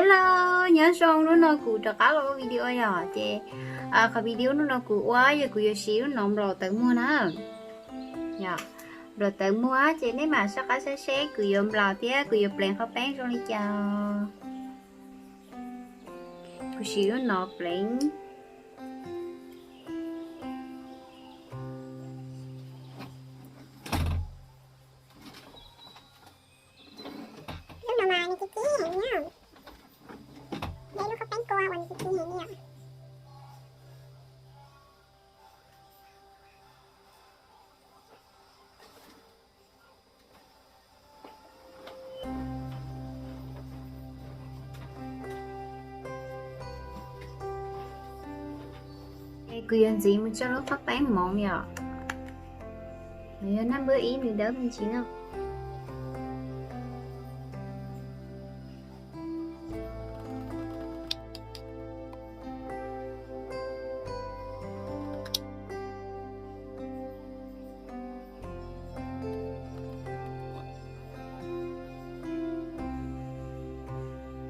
Hello, nyob zoo, hnub no kuv rov qab los ua video yom. Ces qhov video hnub no kuv ua yog kuv yuav siv lub no nplaum tawv muag na. Yog, nplaum tawv muag ces nej mam soj qab saib seb kuv yuav nplaum thiab kuv yuav pleev qhov peeb zoo li cas. Kuv siv lub no pleev. Lub no mas nws ci ci heev na. Yog ib lub qhov peeb kua uas nws ci ci heev li os. Es kuv yuav ntxiv mus tso lub qhov peeb moov yom. Nws yog naj npawb ib, nws dawb me ntsis no.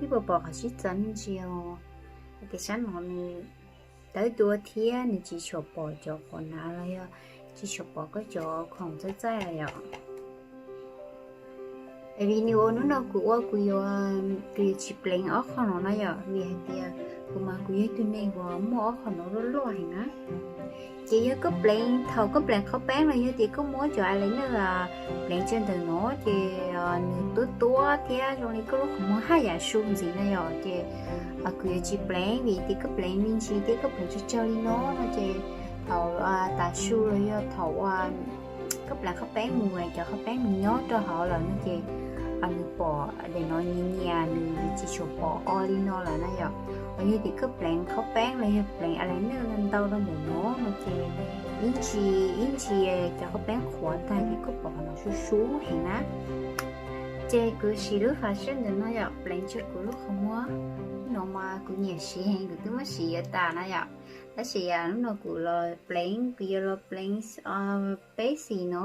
Peb puas pom qhov sib txawv me ntsis os? Hais tias sab no nws tawv dua thiab nws tsis tshua pom cov qhov nav los yog tsis tshua pom koj cov khoom txaij txaij los yom. Vim nws ua hnub no kuv ua kuv yuav, kuv yuav tsis pleev ob qho no na yom, vim hais tias kuv mas kuv yog ib tug neeg uas muaj ob qho no loj loj heev na. Ces yog koj pleev, thaum koj pleev qhov peeb los yog tias koj muab cov eyeliner pleev tsawg ntawm no ces nws tuab tuab thiab zoo li koj lub qhov muag haj yam su ntxiv na yom. Ces kuv yuav tsis pleev vim tias koj pleev me ntsis thiab koj pleev tsawg tsawg li no no ces thaum tas su los yog thaum uas koj pleev qhov peeb mus, cov qhov peeb nws nyob rau hauv lawm no ces nws pom daim no nyias nyias, nws tsis tshua pom o li no lawm na yom. Los yog tias koj pleev qhov peeb los yog pleev eyeliner ntau ntau rau ntawm no no ces ib ntsis ib ntsis cov qhov peeb qhuav tag ces koj pom qhov no sub sub heev na. Ces kuv siv lub foundation ntawm no yom pleev tsawg kuv lub qhov muag. No mas kuv nyiam siv heev, kuv twb muab siv yuav tas na yom. Tab sis lub no kuv los pleev, kuv yuav los pleev peb xim no,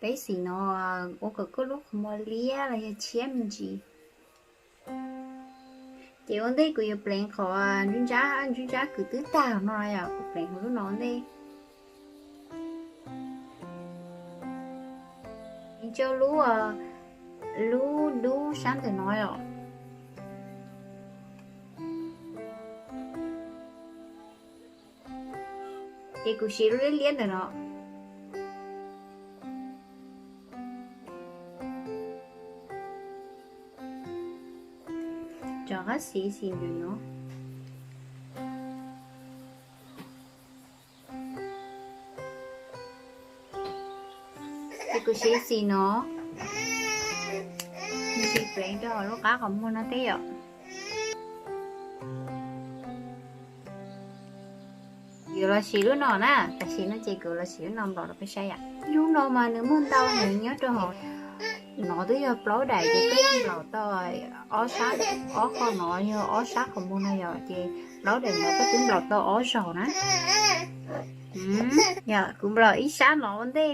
peb xim no ua kom koj lub qhov muag liab los yog tshiab me ntsis. Ces ua ntej kuv yuav pleev qhov ntsub ntsab, ntsub ntsab kuv twb tag no yom, kuv pleev hauv lub no ua ntej. Pleev rau lub, lub dub sab ntawm no yom. Ces kuv siv lub liab liab ntawm no. Rov qab siv xim ntawm no. Ces kuv siv xim no, kuv siv pleev rau hauv lub qab qhov muag no thiab yom. Yuav los siv lub no na, tam sim no ces kuv los siv lub no nplaum rau peb saib yom. Lub no mas nws muaj ntau heev nyob rau hauv. No twb yog plaub daim ces koj yeej nplaum tau ob sab, ob qho no yog ob sab qhov muag no yom, ces plaub daim no koj twb nplaum tau ob zaug na. Yog kuv nplaum ib sab no ua ntej,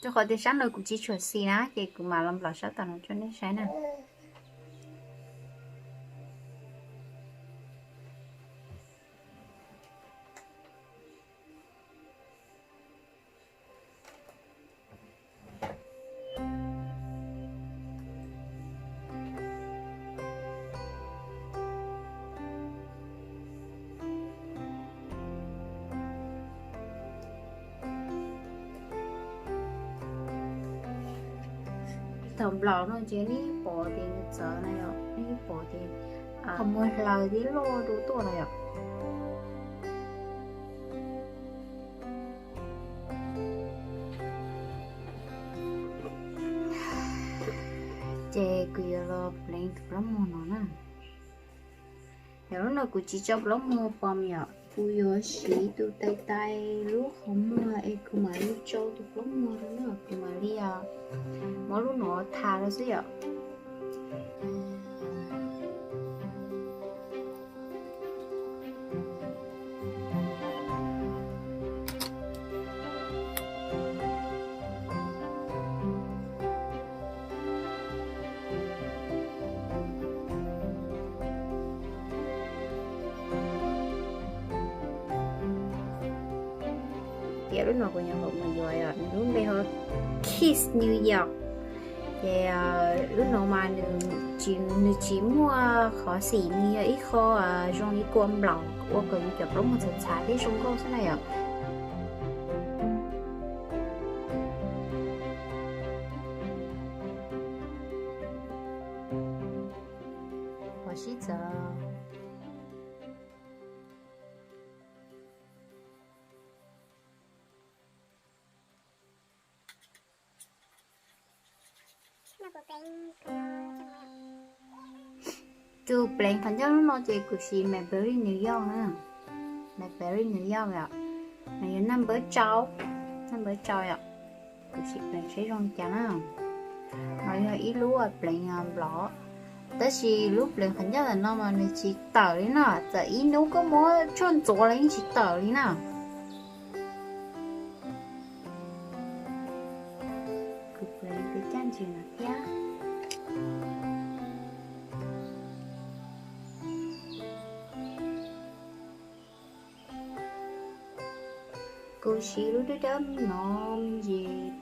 rau qhov tias sab no kuv tsis tshua xis na, ces kuv mam los nplaum sab tom no rau nej saib na. Thaum nplaum no ces nej pom tias nws txawv na yom, nej pom tias qhov muag hlaws thiab loj dua tuaj na yom. Ces kuv yuav los pleev tus plaub muag no na. Yog lub no kuv tsis tso plaub muag pom yom, kuv yuav siv tus tais tais lub qhov muag es kuv mam li tso tus plaub muag rau na, kuv mam li muab lub no tha rau xwb yom. Lub no kuv nyuam qhuav mus yuav yom, nws lub npe hu Kiss New York. Ces lub no mas nws tsis, nws tsis muaj qhov xim, nws yog ib qho zoo li kua nplaum ua kom yus cov plaub muag txhav txhav thiab zoo nkauj xwb na yom. Ua sib txawv. Tus pleev qhov ncauj lub no ces kuv siv Maybelline New York na. Maybelline New York yom. Nws yog number rau, number rau yom. Kuv siv pleev seb zoo li cas na. No yog ib lub pleev nplov, tab sis lub pleev qhov ncauj ntawm no mas nws tsis tawm li na, txawm ib hnub koj muab tshuaj ntxuav los yeej tsis tawm li na. Kuv pleev pes tsawg ntsis no thiab. Kuv siv lub dawb dawb no me ntsis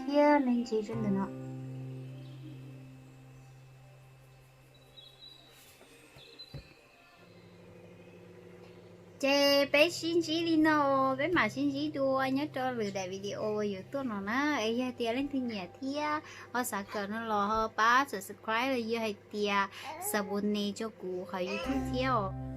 thiab me ntsis rau ntawm no. Ces peb sib ntsib li no, peb mam sib ntsib dua nyob rau lwm daim video uas yuav tuaj no na. Es yog tias leej twg nyiam thiab ho xav kawm no los ho pab subscribe los yog hais tias xav bus nes rau kuv qhov YouTube thiab os.